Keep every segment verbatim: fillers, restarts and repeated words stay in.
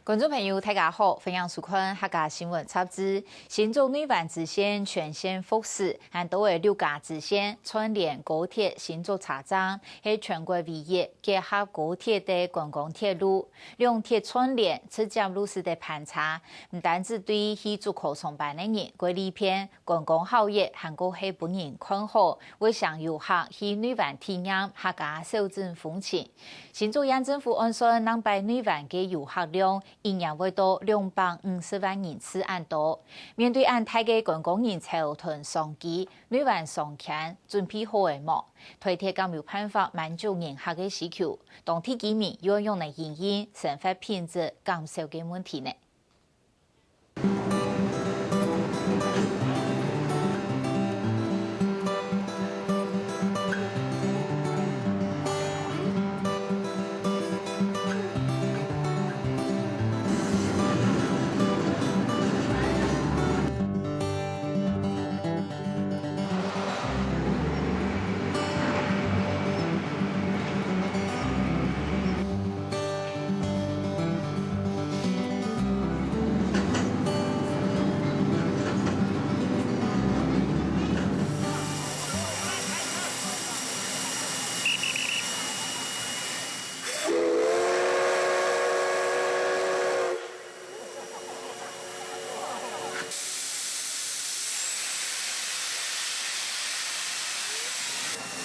觀眾朋友，大家好，歡迎收看客家新聞雜誌。新竹內灣支線全線復駛，還多个六家支線串聯高鐵新竹車站，係全國唯一結合高鐵个觀光鐵路。兩鐵串聯，直接落實个班車，毋單止對去竹科上班个人過利便， 觀光效益還過係分人看好，會成遊客去內灣體驗客家小鎮風情。新竹縣政府按算，兩擺內灣个遊客量一年會到兩百五十萬人次恁多。面對恁大个觀光人潮同商機，內灣商圈準備好了無？台鐵敢有辦法滿足人客个需求？當地居民又愛仰般來因應生活品質減少个問題呢？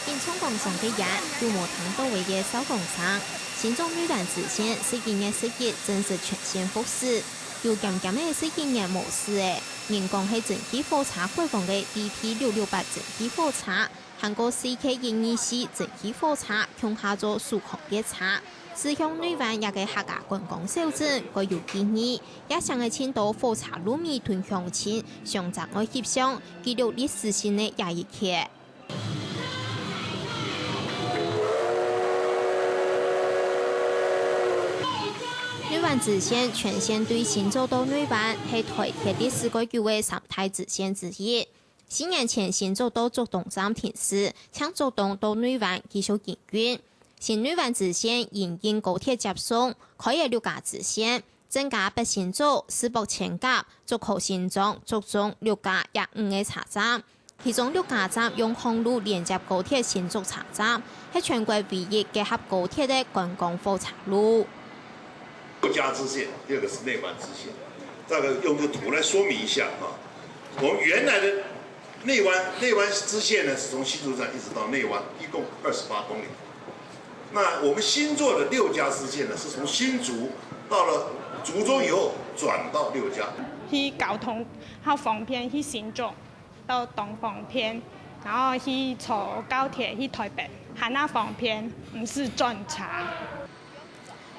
緊衝趕上个夜，有無聽到个消防聲？新竹內灣支線十一月十一正式全線復駛，有減減个十一月無駛个，人講係蒸汽火車改往个DP六六八蒸汽火車， 還過四K一二四蒸汽火車共下做首航列車，駛向內灣這个客家觀光小鎮，蓋有記憶，也請了盡多火車路迷同鄉親相爭愛翕相，記錄歷史性个這一刻。內灣支線全線對新竹到內灣，係台鐵歷史蓋久个三大支線之一。 四年前新竹到竹東站停駛，從竹東到內灣繼續營運。新內灣支線因應高鐵接送，開了六家支線，增加北新竹、士博、千甲、竹科新庄、竹中六家這五个車站。其中六家站用航路連接高鐵新竹車站，係全國唯一結合高鐵个觀光火車路。 六家支線，第二個是內灣支線。大概用這個圖來說明一下啊，我們原來的內灣內灣支線呢，是從新竹站一直到內灣，一共二十八公里。那我們新做的六家支線呢，是從新竹到了竹中以後，轉到六家。去交通較方便，去新竹都當方便，然後去坐高鐵去台北，還較方便，毋使轉車。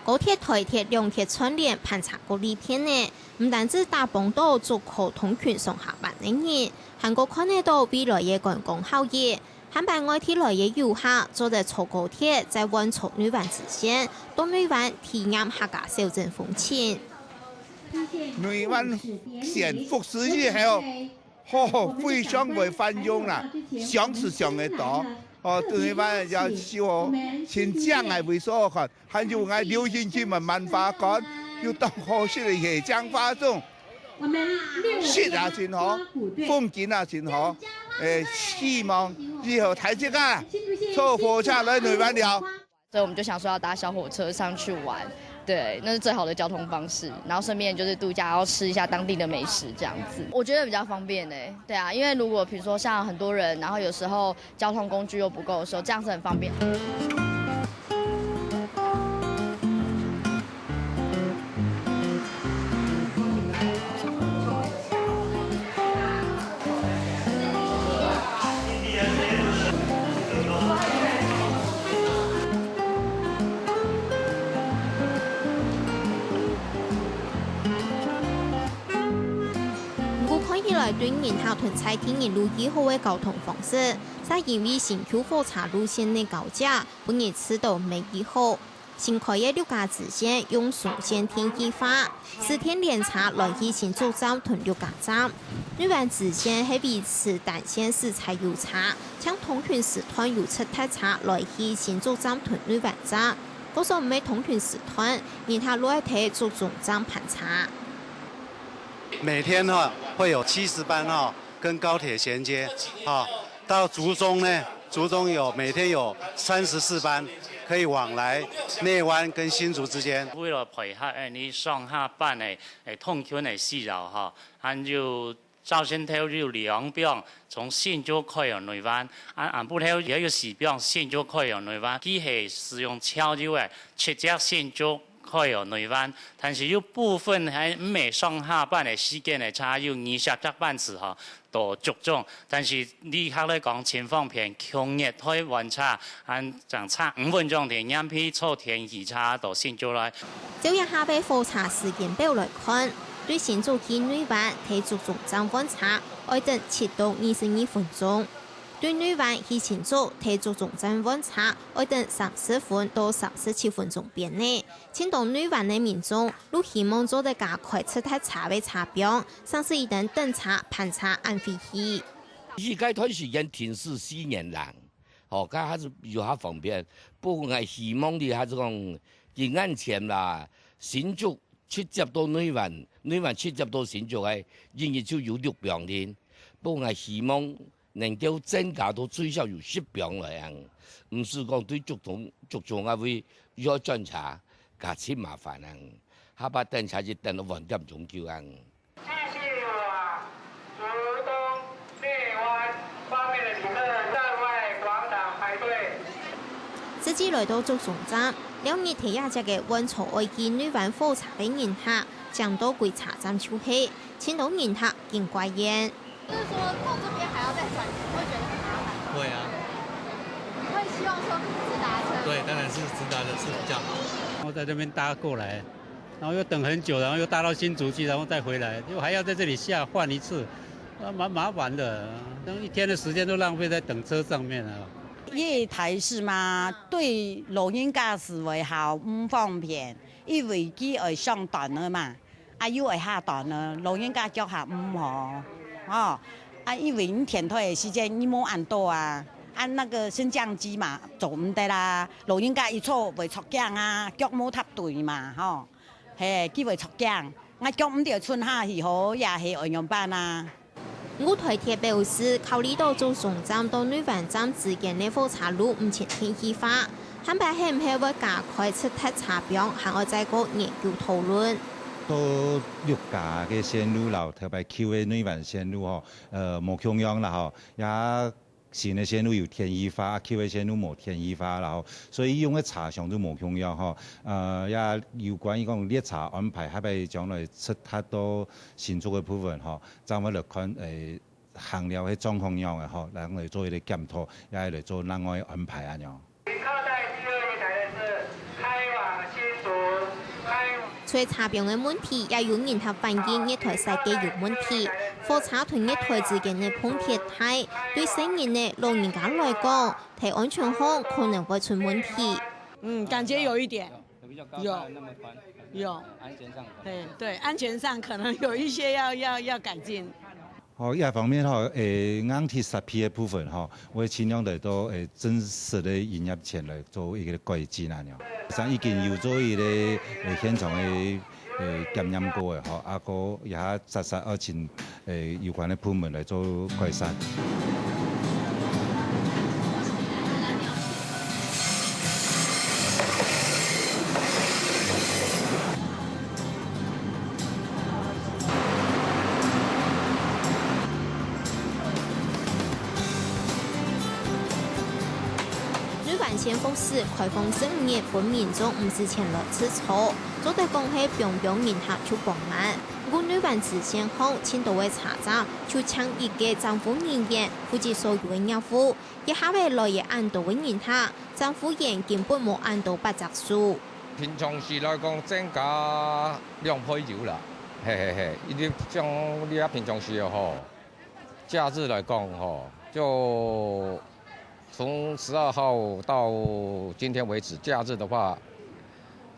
高鐵、台鐵兩鐵串聯，盤查過利便呢，毋單止打幫到竹科通勤上下班个人，還過看得到未來个觀光效益。下擺外地來个遊客做得坐高鐵，再換坐內灣支線，到內灣體驗客家小鎮風情。內灣線復駛以後， 好，非常會繁榮啦，想是想得到。哦，對，嘛也希望新疆个位所看，還有𠊎流行起嘛萬華館，有當好食个夜間花種，食也真好，風景也真好。誒，希望以後大自家坐火車來內灣尞。 所以我們就想說要搭小火車上去玩，對，那是最好的交通方式，然後順便就是度假，然後吃一下當地的美食這樣子，我覺得比較方便呢。對啊，因為如果比如說像很多人，然後有時候交通工具又不夠的時候，這樣是很方便。 毋過看起來對人客同在地人路已好个交通方式，正因為新舊火車路線个交接，分人試著無幾好。新開个六家支線用雙線電氣化， 四電聯車來去新竹站同六家站。內灣支線係維持單線駛柴油車，淨通勤時段有直達車來去新竹站同內灣站。就算毋係通勤時段，日頭都愛在竹中站盤車。每天哈會有七十班哈跟高鐵銜接哈，到竹中呢，竹中有每天有三十四班可以往来內灣跟新竹之間。為了配合你上下班的誒通勤的需要哈，還有 朝晨頭有兩班從新竹開往內灣，啊，暗晡頭也有四班新竹開往內灣，佢係使用超有个直接新竹開往內灣，但是有部分還毋係上下班个時間个車有二十隻班次吼，到竹中，但是旅客來講盡方便，共月台換車，還正差五分鐘就黏去坐電氣車到新竹來。照這下个火車時間表來看，對新竹去內灣，在竹中站換車， 愛等七到二十二分鐘。對內灣去新竹，在竹中站換車，愛等三十分到三十七分鐘邊呢。盡多內灣个民眾都希望做得加開直達車个車枋，省得一等等車、盤車恁費氣。這个段時間停駛四年零，吼，該還係有較方便。不過𠊎希望个還係講，佢恁遠啦，新竹 直接到內灣，內灣直接到新竹个，一日就有六班哩。不過𠊎希望能夠增加到最少有十班來行，毋使講對竹中，竹中啊位又愛轉車，加盡麻煩行，下擺等車就等到半點鐘久行。 實際來到竹中站，尞日頭也接个換坐愛去內灣火車个人客，正到歸車站就係，盡多人客緊怪怨。就是說到這邊還要再轉，你會覺得很麻煩嗎？會啊。你會希望說直達車？對，當然是直達的是比較好。我在這邊搭過來，然後又等很久，然後又搭到新竹去，然後再回來，又還要在這裡下換一次，啊，蠻麻煩的。那一天的時間都浪費在等車上面了。月台是嗎？對老人家是會較毋方便，因為佢愛上段了嘛，啊又愛下段了，老人家腳較毋好，哦，啊因為你電梯的時間你無恁多啊，啊那個升降機嘛，做毋得啦，老人家一坐會著驚啊，腳無踏對嘛，吼。 嘿，佢會著驚，𠊎腳毋著伸下去吼，也係愛仰般啊？吳台鐵表示，考慮到竹中站到內灣站之間个火車路毋曾電氣化，下擺係毋係會加開直達車枋，還愛再過研究討論。到六家个線路摎頭擺舊个內灣線路吼，呃，無共樣啦吼，也 新个線路有電氣化，啊舊个線路無電氣化，然後所以用个車廂就無共樣吼。呃，也有關於講列車安排，下擺將來直達到新竹个部分吼，正會來看，誒，行了个狀況樣个吼，然後來做一個檢討，也來做另外安排恁樣。 靠在第二月台的是開往新竹、開往 除車枋个問題，也有人客反映月台設計有問題。火車同月台之間个碰鐵大，對細人仔、老人家來講，在安全上可能會出問題。嗯，感覺有一點。有比較高，有。它那麼寬，有。安全上可能。嘿，對，安全上可能有一些要，要，要改進。 吼，這方面吼，誒，硬體設備个部分吼，會盡量來到，誒，正式个營業前來做一個改進恁樣。像已經有做一個，誒，現場个，誒，檢驗過个吼，啊，過也確實愛請，誒，有關个部門來做改善。 內灣線復駛開放十五日分民眾毋使錢來試坐，做得講係枋枋人客就放慢。毋過內灣支線項盡多个車站就請一個站務人員負責所有个業務，一下仔來个恁多个人客，站務員根本無恁多八隻手。 平常時來講，增加兩倍有啦，嘿嘿嘿，因為像你啊平常時吼，假日來講吼，就從十二號到今天為止，假日的話，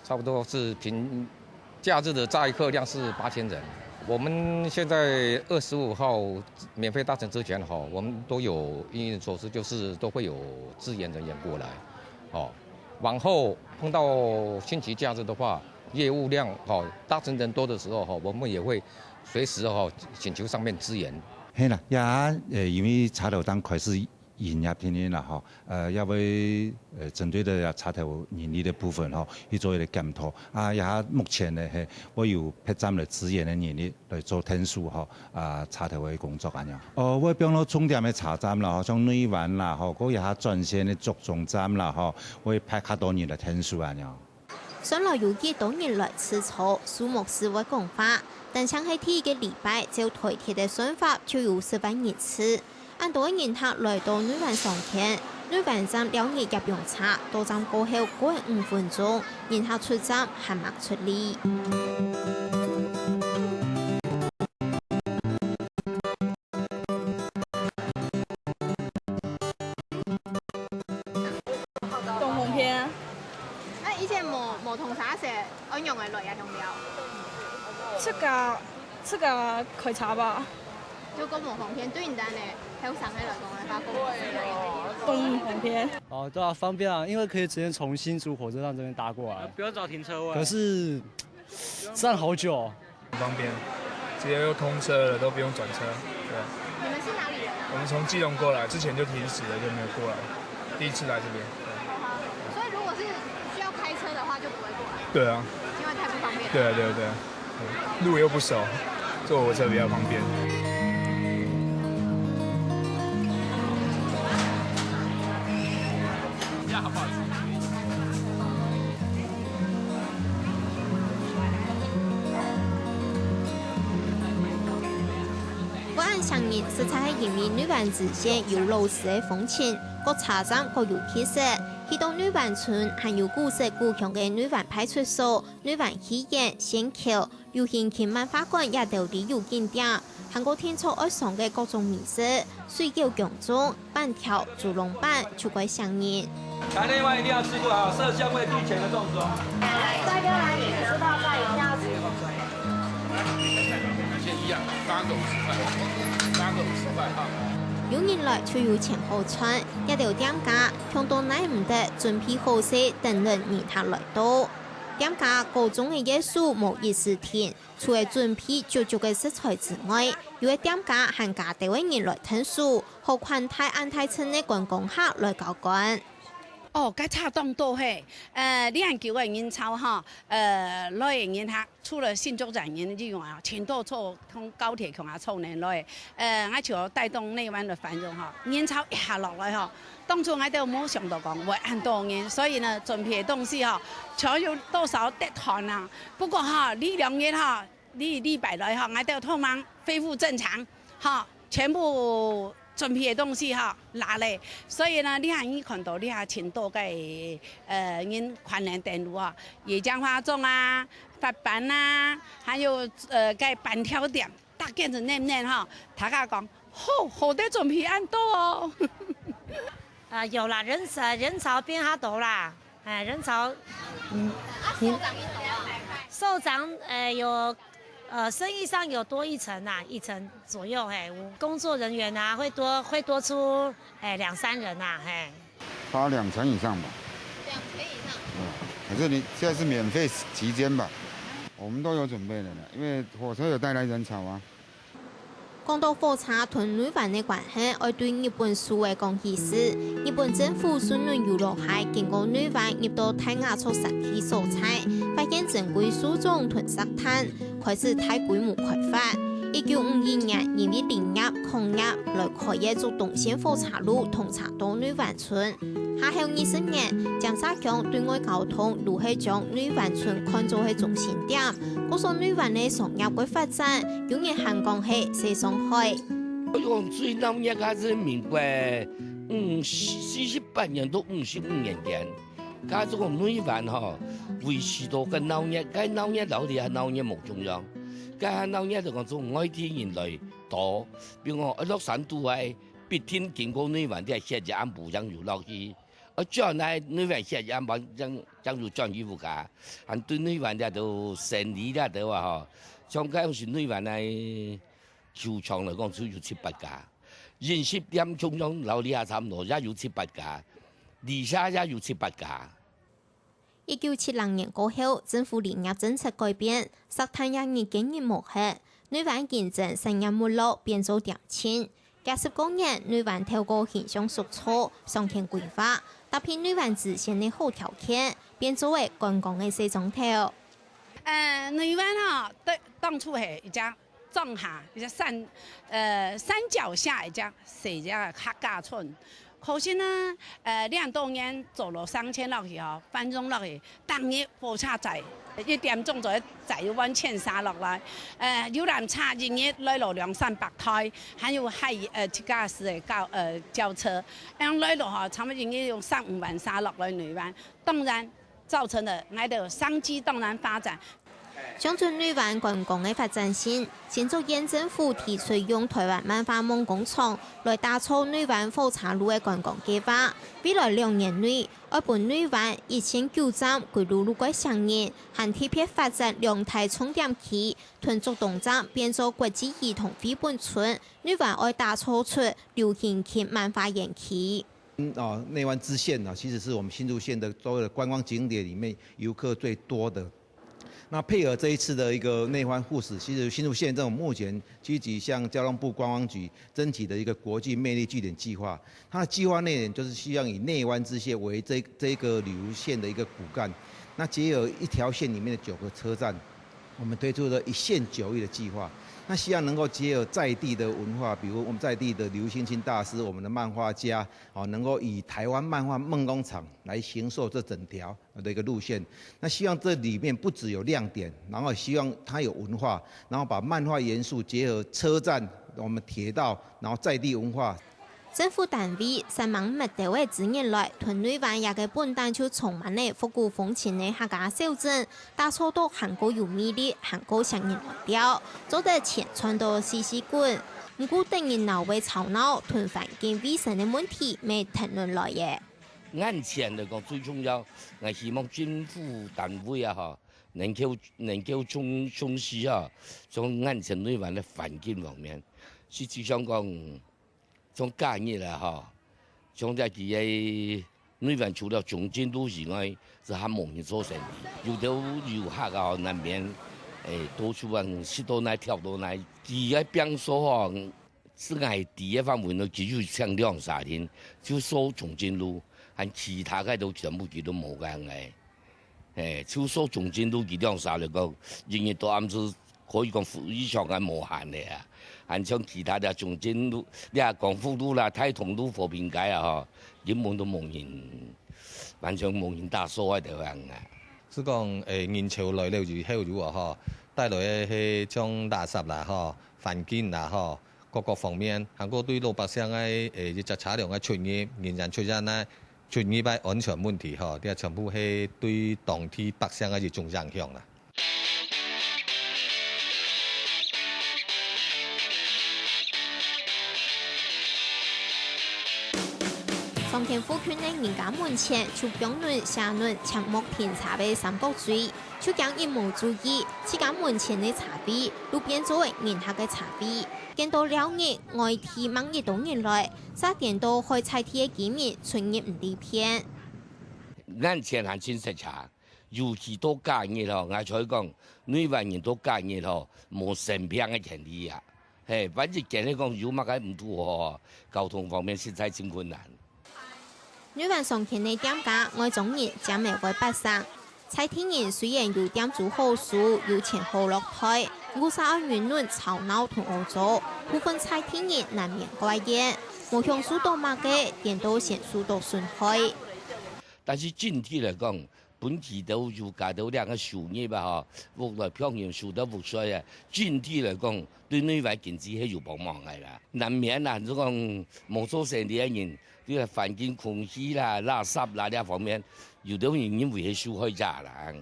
差不多是平，假日的載客量是八千人。我們現在二十五號免費搭乘之前吼，我們都有因應措施，就是都會有支援人員過來，哦。往后碰到星期假日的话，业务量哈，搭乘人多的时候哈，我们也会随时哈请求上面支援。係啦，也呃因为車頭燈開始營業定定啦吼，呃也會呃針對的車頭人力的部分吼去做一個檢討。啊也目前呢係會有別站來支援的人力來做𢯭手吼，啊車頭的工作恁樣。哦，會放到重點的車站啦吼，像內灣啦吼，過一下轉線的竹中站啦吼，會派較多人來𢯭手恁樣。 算來有幾多人來試坐，蘇牧師會講話，單淨係第一個禮拜，照台鐵个算法就有十萬人次。恁多个人客來到內灣商圈，內灣站尞日業用車到站過後過五分鐘，人客出站還吂出哩。 東風片。該以前無無通車時，愛仰仔來這鄉尞？自家自家開車吧。就講無方便，對你等呢，後生个來講，來講，當方便。哦，對啊，方便啊，因為可以直接從新竹火車站這邊搭過來。不用找停車位。可是站好久哦。 很方便，直接又通车了，都不用转车。对，你们是哪里人啊？我们从基隆过来，之前就停驶了，就没有过来，第一次来这边。所以如果是需要开车的话，就不会过来，对啊，因为太不方便。对啊，对啊，对啊，对，路又不熟，坐火车比较方便。 會恁吸引人，實在係因為內灣支線有老式个風情，各車站各有特色。去到內灣村，還有古色古香个內灣派出所、內灣戲院、仙橋、 遊行及漫畫館這兜旅遊景點，還過定著愛嚐个各種美食，水餃、薑粽、粄條、豬籠粄，就蓋吸引人。來，內灣一定要吃過啊，色香味俱全的粽子哦。帥哥來，你知道在一定要吃。先一樣，八個五十塊，八個五十塊哈。有人來就有錢好賺，這兜店家強到耐毋得，準備好勢等等人客來到。 店家各種个業務無一時停，除了準備足足个食材之外，有个店家還加兜个人來𢯭手，好款待恁大陣个觀光客來交關。哦，該差當多嘿！呃，你看舊个人潮吼，呃，來个人客，除了新竹站人以外，全都坐通高鐵共下坐人來。呃，𠊎就帶動內灣的繁榮吼，人潮一下落來吼， 當初𠊎兜無想到講會恁多人，所以呢，準備个東西吼，全有多少跌斷啊。不過吼，這兩日吼，這禮拜來吼，𠊎兜通通恢復正常，吼，全部準備个東西吼，拿咧。所以呢，你還看到這下真多个，呃，人款等等路啊，野薑花粽啊、發粄啊，還有，呃，該粄條店。 大件子嫩嫩吼，大家講，好，好得準備恁多哦。啊，有啦，人潮，人潮變較多啦，哎，人潮，嗯，啊，你，首長你懂啊？首長，呃，有，呃，生意上有多一層啦，一層左右，嘿，我工作人員啊，會多，會多出，哎，兩三人啦，嘿。 花两成以上吧。两成以上。嗯，可是你现在是免费期间吧？我们都有准备的呢，因为火车有带来人潮啊。講到火車同內灣个關係，愛對日本樹仔講起時，日本政府順綸遊樂溪經過內灣入到大雅族山地所在，發現珍貴樹種同石炭，開始大規模開發。一九五一年，因為林業、礦業來開个竹東線火車路通車到內灣村。 下後二十年，尖沙咀對外交通愈係將內灣村看做係中心點，故所內灣个商業个發展，有人還講係西上海。我講最鬧熱个係民國五，四十八年到五十五年間，該係講內灣吼，維持到个鬧熱，該鬧熱摎這下鬧熱無共樣。該下鬧熱就講從外地人來到，比如講落山肚个，必定經過內灣這歇一暗晡正有落去。 啊，轉來內灣歇一暗晡正，正有轉去屋下，還對內灣這兜生理這兜啊吼，像該時內灣个球場來講，就有七八家，飲食店共樣摎這下差毋多，也有七八家，旅社也有七八家。一九七六年過後，政府林業政策改變，石炭業日見日無忒，內灣經濟產業沒落，變做恬靜。這十過年，內灣透過形象塑造、商圈規劃，搭配內灣支線个好條件，變做个觀光个細庄頭。呃，內灣吼，對，當初係一隻莊下，一隻山，呃，山腳下一隻細隻个客家村。可惜呢，呃，兩多年走了三千落去吼，繁榮落去，逐日火車載，一點鐘左右載一萬千儕落來。呃，遊覽車一日來了兩三百台，還有海，呃，自家私个轎，呃，轎車，恁樣來了吼，差不多一日有三五萬儕落來內灣。當然，造成了𠊎兜商機當然發展。 鄉村內灣觀光个發展性，新竹縣政府提出用臺灣漫畫夢工場來打造內灣火車路个觀光計畫。未來兩年內，愛分內灣一線九站歸入鹿角鄉鎮，還特別發展兩大重點區，同竹東站變做國際兒童繪本村。內灣愛打造出流行型漫畫園區。 嗯，哦，內灣支線啊，其實是我們新竹縣的所有的觀光景點裡面遊客最多的。那配合這一次的一個內灣護市，其實新竹縣政府目前積極向交通部觀光局爭取的一個國際魅力據點計畫。它的計畫內容就是希望以內灣支線為這，這個旅遊線的一個骨幹，那結合一條線裡面的九個車站，我們推出了一線九藝的計畫。那希望能夠結合在地的文化，比如我們在地的劉興欽大師、我們的漫畫家， 哦，能夠以臺灣漫畫夢工場來行塑這整條的一個路線。那希望這裡面不只有亮點，然後希望它有文化，然後把漫畫元素結合車站、我們鐵道，然後在地文化。政府單位煞猛揤兜仔資源來，同內灣這個本旦就充滿了復古風情个客家小鎮， 打造到還過有魅力、還過吸引人來尞，做得錢賺到四四滾。毋過得人惱个吵鬧同環境衛生个問題乜跈等來咧。眼前來講最重要，𠊎希望政府單位啊吼，能夠，能夠重，重視啊，從眼前內灣个環境方面。實際上講， 像假日啊吼，像在佢个內灣除了中正路以外，係較無人做生理。有兜遊客啊，難免，欸，到處啊，食到哪、跳到哪，佢个摒掃吼，係𠊎知个範圍內，佢就淨兩三天，就掃中正路，還其他个都全部佢都無个。 嘿，就掃中正路佢兩儕來講，一日到暗就可以講非常个無閒个啊。還像其他个中正路、這光復路啦、大同路、和平街啊吼，根本都無人，完全無人打掃个地方啊。係講，欸，人潮來了以後有啊吼，帶來个係像垃圾啦吼、環境啦吼，各個方面，還過對老百姓个，欸，一隻車輛个出入、人員出入啊， 出入个安全問題吼，這全部係對當地百姓个一種影響啦。上天附近个人家門前，就放等、卸等、淨目停車个三角錐，就驚一無注意，自家門前个車位就變做人客个車位。見到了日，外地吂幾多人來， 煞顛倒害在地个居民出入毋利便。眼前還真塞車，尤其到假日吼，𠊎就講，內灣人到假日吼，無生病个權利啊。嘿，萬一今日講有麼个毋堵好吼，交通方面實在真困難。內灣商圈个店家，外庄人佔了會八成， 在地人雖然有店租好收，有錢好落袋，毋過煞愛忍耐吵鬧同屙糟，部分在地人難免怪怨，無享受到麼个，顛倒先受到損害。但是整體來講，本地都有加到兩個收入啊吼，屋內平均收到屋稅啊，整體來講，對內外經濟係有幫忙个啦。難免啦，就講無做生理个人，對環境、空氣啦、垃圾啦這方面， 有兜人認為係受害者啦。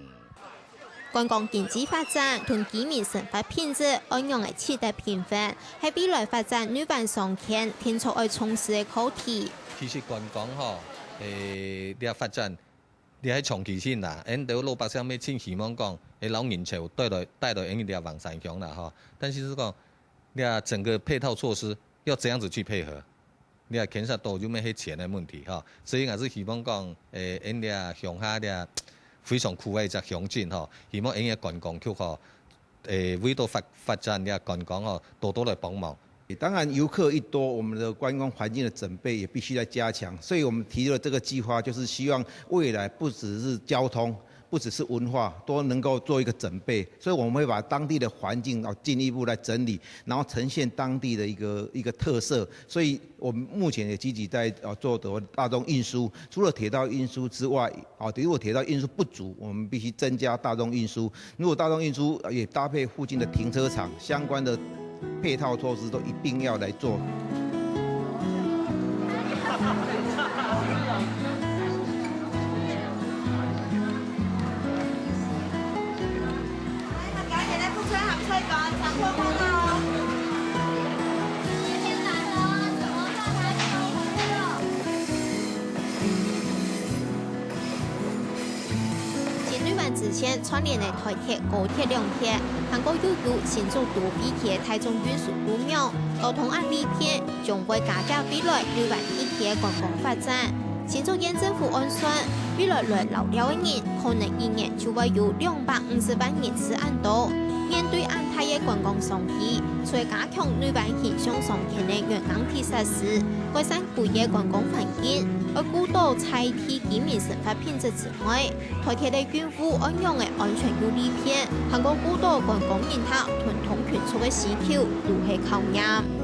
觀光經濟發展同居民生活品質愛仰仔取得平衡，係未來發展內灣商圈定著愛重視个課題。其實觀光吼，欸，這發展，這係長期性啦。𠊎兜老百姓乜盡希望講，會摎人潮帶來，帶來𠊎兜這橫山鄉啦吼。但是係講，這整個配套措施要怎樣子去配合？ 這牽涉到就乜係錢个問題吼。所以𠊎係希望講，欸，𠊎兜鄉下這非常苦个一隻鄉鎮吼，希望𠊎个觀光局吼，誒，為著發發展這觀光吼，多多來幫忙。當然，遊客一多，我們的觀光環境的整備也必須再加強。所以我們提了這個計劃，就是希望未來不只是交通，不只是文化，都能夠做一個整備。所以我們會把當地的環境啊進一步來整理，然後呈現當地的一個一個特色。所以我們目前也積極在呃做的大眾運輸，除了鐵道運輸之外，啊，如果鐵道運輸不足，我們必須增加大眾運輸。如果大眾運輸也搭配附近的停車場，相關的配套措施都一定要來做。新內灣支線串聯个台鐵、高鐵兩鐵，還過又有新竹都會區个大眾運輸路網，交通恁利便，將會加劇未來內灣地區个觀光發展。新竹縣政府按算，未來來遶尞个人，可能一年就會有兩百五十萬人次恁多。面對恁大个觀光商機，除了加強內灣形象商圈个原硬體設施，改善 區个觀光環境，愛顧到在地居民生活品質之外，台鐵个運務仰般个安全又利便，還過顧到觀光人客同通勤族个需求，都係考驗。